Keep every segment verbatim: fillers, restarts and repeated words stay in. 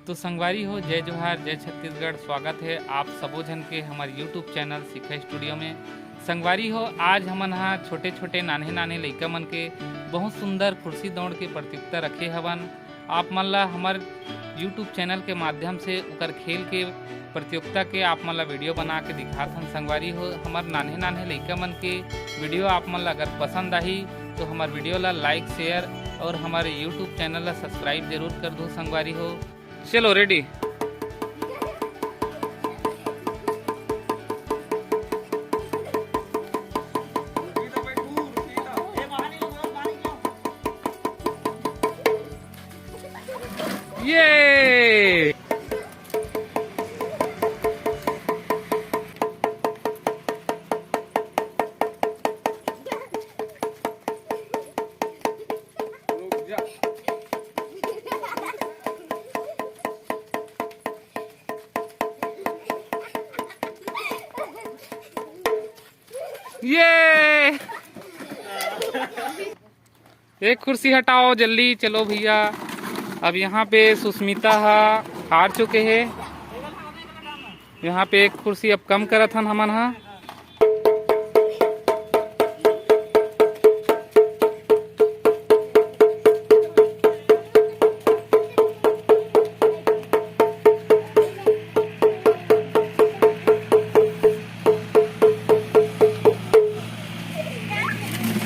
तो संगवारी हो, जय जोहार, जय छत्तीसगढ़। स्वागत है आप सबो झन के हमर YouTube चैनल सीखा स्टूडियो में। संगवारी हो, आज हमन हा छोटे-छोटे, नान्हे-नान्हे लइका मन के बहुत सुंदर खुर्सी दौड़ के प्रतियोगिता रखे हवन। आप मन ला हमर YouTube चैनल के माध्यम से ओकर खेल के प्रतियोगिता के आप मन ला वीडियो बना के दिखात हन संगवारी हो। हमर नान्हे-नान्हे लइका मन के वीडियो आप मन ला अगर पसंद आही, तो हमर वीडियो ला like, share और हमर YouTube चैनल ला subscribe जरूर कर दो संगवारी हो। चलो, रेडी। ये ये एक कुर्सी हटाओ जल्दी। चलो भैया, अब यहाँ पे सुष्मिता हा हार चुके हे। यहाँ पे एक कुर्सी अब कम करत हन हमन हा।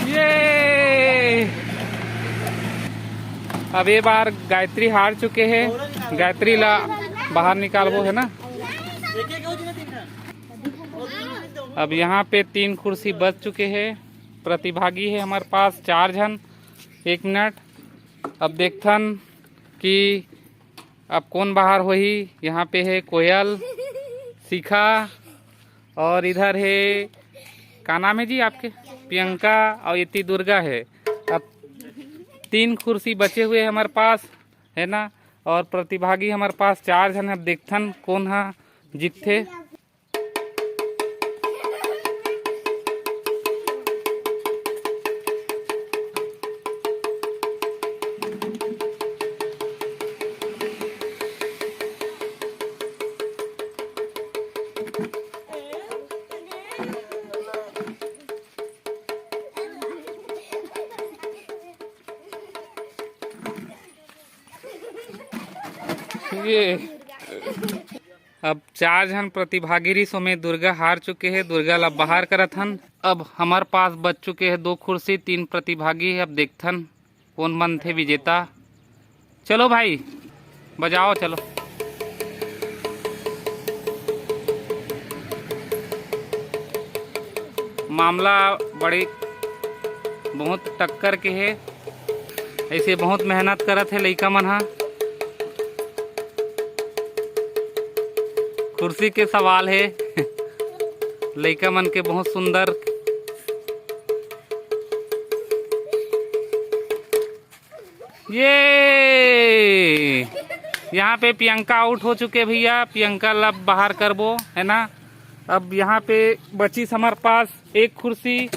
ये अब ये बार गायत्री हार चुके हे। गायत्री ला बाहर निकालबो, है ना। अब यहाँ पे तीन कुर्सी बच चुके हे। प्रतिभागी हे हमर पास चार झन। एक मिनट, अब देखथन कि अब कोन बाहर होही। यहाँ पे हे कोयल, शिखा और इधर हे, का नाम है जी आपके? प्रियंका। और इतनी दुर्गा है। अब तीन कुर्सी बचे हुए हैं हमारे पास, है ना, और प्रतिभागी हमारे पास चार झन। अब देखथन कोन हा जीतथे। ये अब चार झन प्रतिभागी रहिस, ओमे दुर्गा हार चुके हे। दुर्गा ला बाहर करत हन। अब हमर पास बच चुके हे दो कुर्सी, तीन प्रतिभागी हे। अब देखथन कोन बनथे विजेता। चलो भाई, बजाओ, चलो। मामला बड़े बहुत टक्कर के हे। ऐसे बहुत मेहनत करत हे लइका मन हा। कुर्सी के सवाल हे। लइका मन के बहुत सुंदर। ये यहाँ पे प्रियंका आउट हो चुके भैया। प्रियंका ला बाहर करबो, है ना। अब यहाँ पे बचिस हमारे पास एक कुर्सी।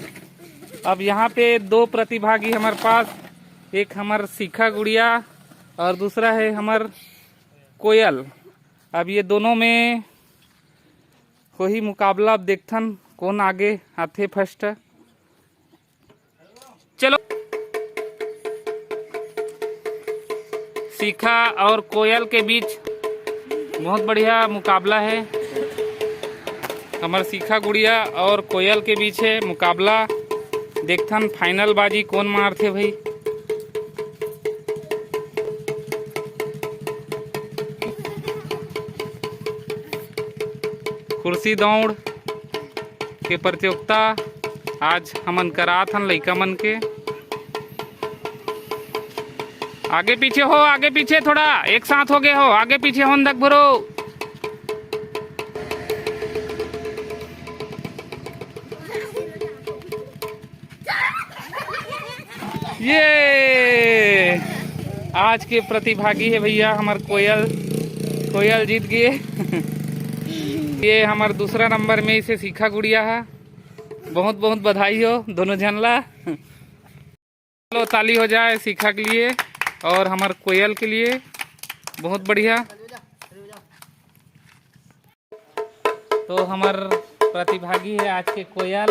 अब यहाँ पे दो प्रतिभागी हमारे पास, एक हमार शिखा गुड़िया और दूसरा है हमार कोयल। अब ये दोनों में होही मुकाबला। अब देखथन कोन आगे आथे फर्स्ट। चलो, शिखा और कोयल के बीच बहुत बढ़िया मुकाबला है। हमर शिखा गुड़िया और कोयल के बीच है मुकाबला। देखथन फाइनल बाजी कोन मारथे भाई। कुर्सी दौड़ के प्रतियोगिता आज हमन करात हन लइका मन के। आगे पीछे हो, आगे पीछे थोड़ा, एक साथ हो गए हो, आगे पीछे हो, दक भरो। ये आज के प्रतिभागी है भैया हमार कोयल। कोयल जीत गए। ये हमार दूसरा नंबर में इसे शिखा गुड़िया है। बहुत बहुत बधाई हो दोनों झन ला। चलो, ताली हो जाए शिखा के लिए और हमार कोयल के लिए। बहुत बढ़िया। तो हमर प्रतिभागी हे आज के कोयल,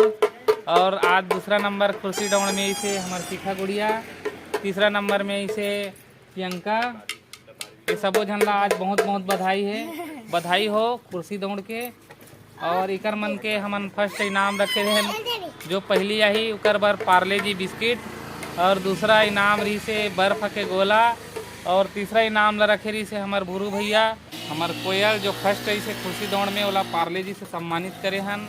और आज दूसरा नंबर खुर्सी दौड़ में आइसे हमर शिखा गुड़िया, तीसरा नंबर में आइसे प्रियंका। ये सबो झन ला आज बहुत बहुत बधाई हे, बधाई हो खुर्सी दौड़ के। और इकर मन के हमन फर्स्ट इनाम रखे रहेन, जो पहली आही ओकर बर पार्ले जी बिस्किट, और दूसरा इनाम रहिसे बर्फ के गोला, और तीसरा इनाम ला रखे रहिसे हमर भुरू भैया। हमर कोयल जो फर्स्ट आइसे खुर्सी दौड़ में, ओला पार्ले जी से सम्मानित करे हन।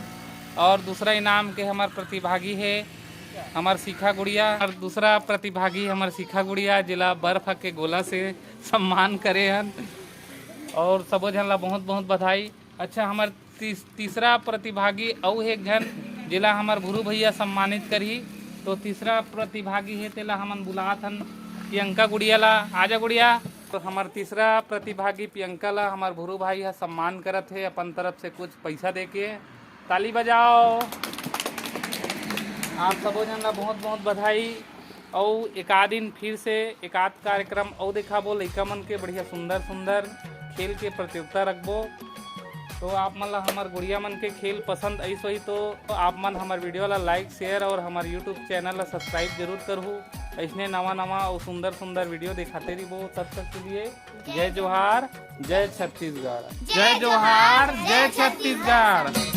और दूसरा इनाम के हमर प्रतिभागी हे हमर शिखा गुड़िया, और दूसरा प्रतिभागी हमर शिखा गुड़िया, जिला बर्फ के गोला से सम्मान करे हन। और सबो झन ला बहुत बहुत बधाई। अच्छा, हमर तीस-, तीसरा प्रतिभागी अउ एक झन, जिला हमर भुरू भैया सम्मानित करही। तो तीसरा प्रतिभागी हे, तेला हमन बुलात हन प्रियंका गुड़िया ला। आजा गुड़िया। तो हमर तीसरा प्रतिभागी प्रियंका ला हमर भुरू भाई ह सम्मान करत हे, अपन तरफ से कुछ पैसा देके। ताली बजाओ। आप सबो झन ला बहुत बहुत बधाई। अउ एकाध दिन फिर से एकाध कार्यक्रम अउ देखाबो, लइका मन के बढ़िया सुंदर सुंदर खेल के प्रतियोगिता रखबो। तो आप मन ला हमर गुड़िया मन के खेल पसंद आइस होही तो आप मन हमर वीडियो ला लाइक, शेयर और हमर यूट्यूब चैनल ला सब्सक्राइब जरूर करहू। अइसने नवा नवा अउ सुंदर सुंदर वीडियो देखाते रहिबो। तब तक के लिए जय जोहार, जय छत्तीसगढ़। जय जोहार, जय छत्तीसगढ़।